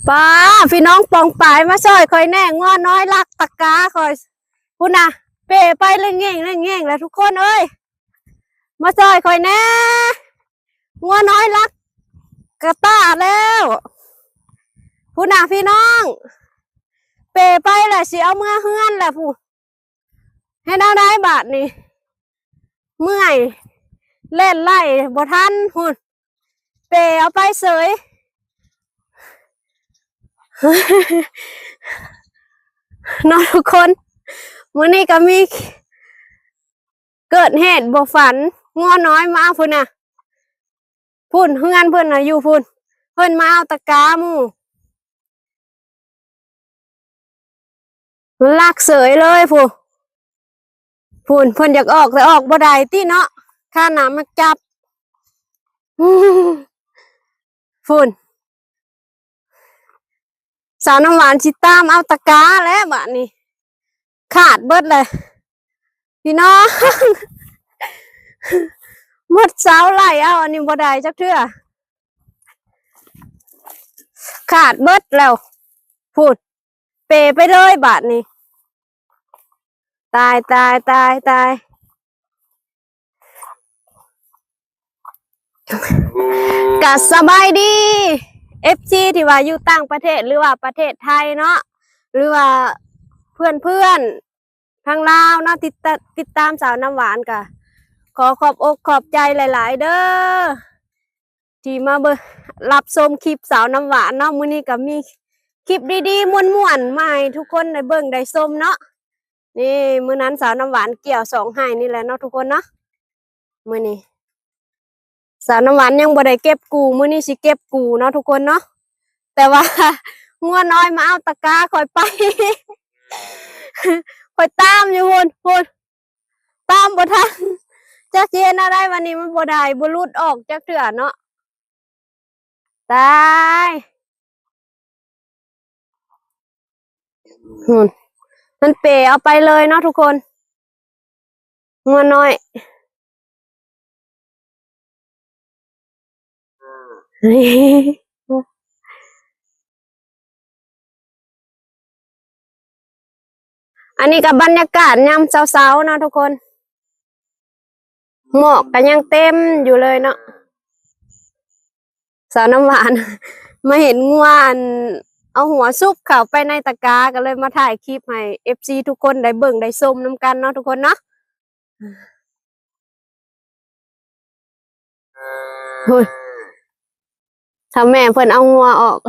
ປ້າ ພີ່ນ້ອງປ້ອງປາຍ ມາຊ່ອຍຂ້ອຍແດ່ ງົວນ້ອຍລັກຕະກາຂ້ອຍ ພຸ້ນນະ ເປໄປແລ້ວແງ່ງໆແລ້ວທຸກຄົນເອີຍ ມາຊ່ອຍຂ້ອຍແດ່ ງົວນ້ອຍລັກກະຕາແລ້ວ ພຸ້ນນະພີ່ນ້ອງ ເປໄປແລ້ວ ຊິເອົາເມືອເຮືອນແລ້ວພຸ້ນ. ເຮັດແນວໃດບາດນີ້ ເມື່ອຍ ແລ່ນໄລ່ບໍ່ທັນພຸ້ນ ເປເອົາໄປເສີຍ ເນາະທຸກຄົນ ມື້ນີ້ກໍມີເກີດເຫດບໍ່ຝັນ ງົວນ້ອຍມາພຸ້ນນະ ພຸ້ນ ເຮືອນເພິ່ນນະຢູ່ພຸ້ນ ເພິ່ນມາເອົາຕະກາໝູ່ ມັນລັກເສີຍເລີຍພຸ້ນ ພຸ້ນ ເພິ່ນຢາກອອກແຕ່ອອກບໍ່ໄດ້ຕິເນາະ ຄານນະມັກຈັບ ພຸ້ນ ສາວນ້ຳຫວານຊິຕາມເອົາຕະກາແລ້ວບາດນີ້ ຂາດເບິດເລີຍພີ່ນ້ອງ ໝົດເສົາໄລ່ເອົາອັນນີ້ບໍ່ໄດ້ຈັກເທື່ອ ຂາດເບິດແລ້ວ ພຸ້ນ ເປໄປເລີຍບາດນີ້ ຕາຍ ຕາຍ ຕາຍ ຕາຍ. ກະສະບາຍດີ ເອັຟຊີ ທີ່ວ່າຢູ່ຕ່າງປະເທດ ຫຼືວ່າປະເທດໄທເນາະ ຫຼືວ່າເພື່ອນໆທາງລາວເນາະ ຕິດຕະ ຕິດຕາມສາວນ້ຳຫວານ ກະຂໍຂອບອົກຂອບໃຈຫຼາຍໆເດີ້ ທີ່ມາເບິ່ງ ຮັບຊົມຄລິບສາວນ້ຳຫວານເນາະ ມື້ນີ້ກໍມີຄລິບດີໆມ່ວນໆມາໃຫ້ທຸກຄົນໄດ້ເບິ່ງໄດ້ຊົມເນາະ ນີ້ ມື້ນັ້ນສາວນ້ຳຫວານກ່ຽວສອງໄຮ່ນີ້ແຫຼະເນາະທຸກຄົນເນາະ ມື້ນີ້ສາວນ້ຳຫວານຍັງບໍ່ໄດ້ເກັບກູ່ ມື້ນີ້ຊິເກັບກູ່ເນາະທຸກຄົນເນາະ ແຕ່ວ່າງົວນ້ອຍມາເອົາຕະກາຂ້ອຍໄປ ຂ້ອຍຕາມຢູ່ພຸ້ນ ພຸ້ນ ຕາມບໍ່ທັນ ຈັກຊິເຮັດແນວໃດ ວັນນີ້ມັນບໍ່ໄດ້ ບໍ່ຫຼຸດອອກຈັກເທື່ອເນາະ ຕາຍ ພຸ້ນ ມັນເປເອົາໄປເລີຍເນາະທຸກຄົນ ງົວນ້ອຍ. ອັນນີ້ກໍບັນຍາກາດຍາມເຊົ້າໆເນາະທຸກຄົນ ໝອກກໍຍັງເຕັມຢູ່ເລີຍເນາະ ສາວນ້ຳຫວານ ມາເຫັນງົວອັນ ເອົາຫົວຊຸບເຂົ້າໄປໃນຕະກາ ກໍເລີຍມາຖ່າຍຄລິບໃຫ້ເອັຟຊີທຸກຄົນໄດ້ເບິ່ງໄດ້ຊົມນຳກັນເນາະທຸກຄົນເນາະ. ຫຸ້ຍ ຖ້າແມ່ເພິ່ນເອົາງົວອອກ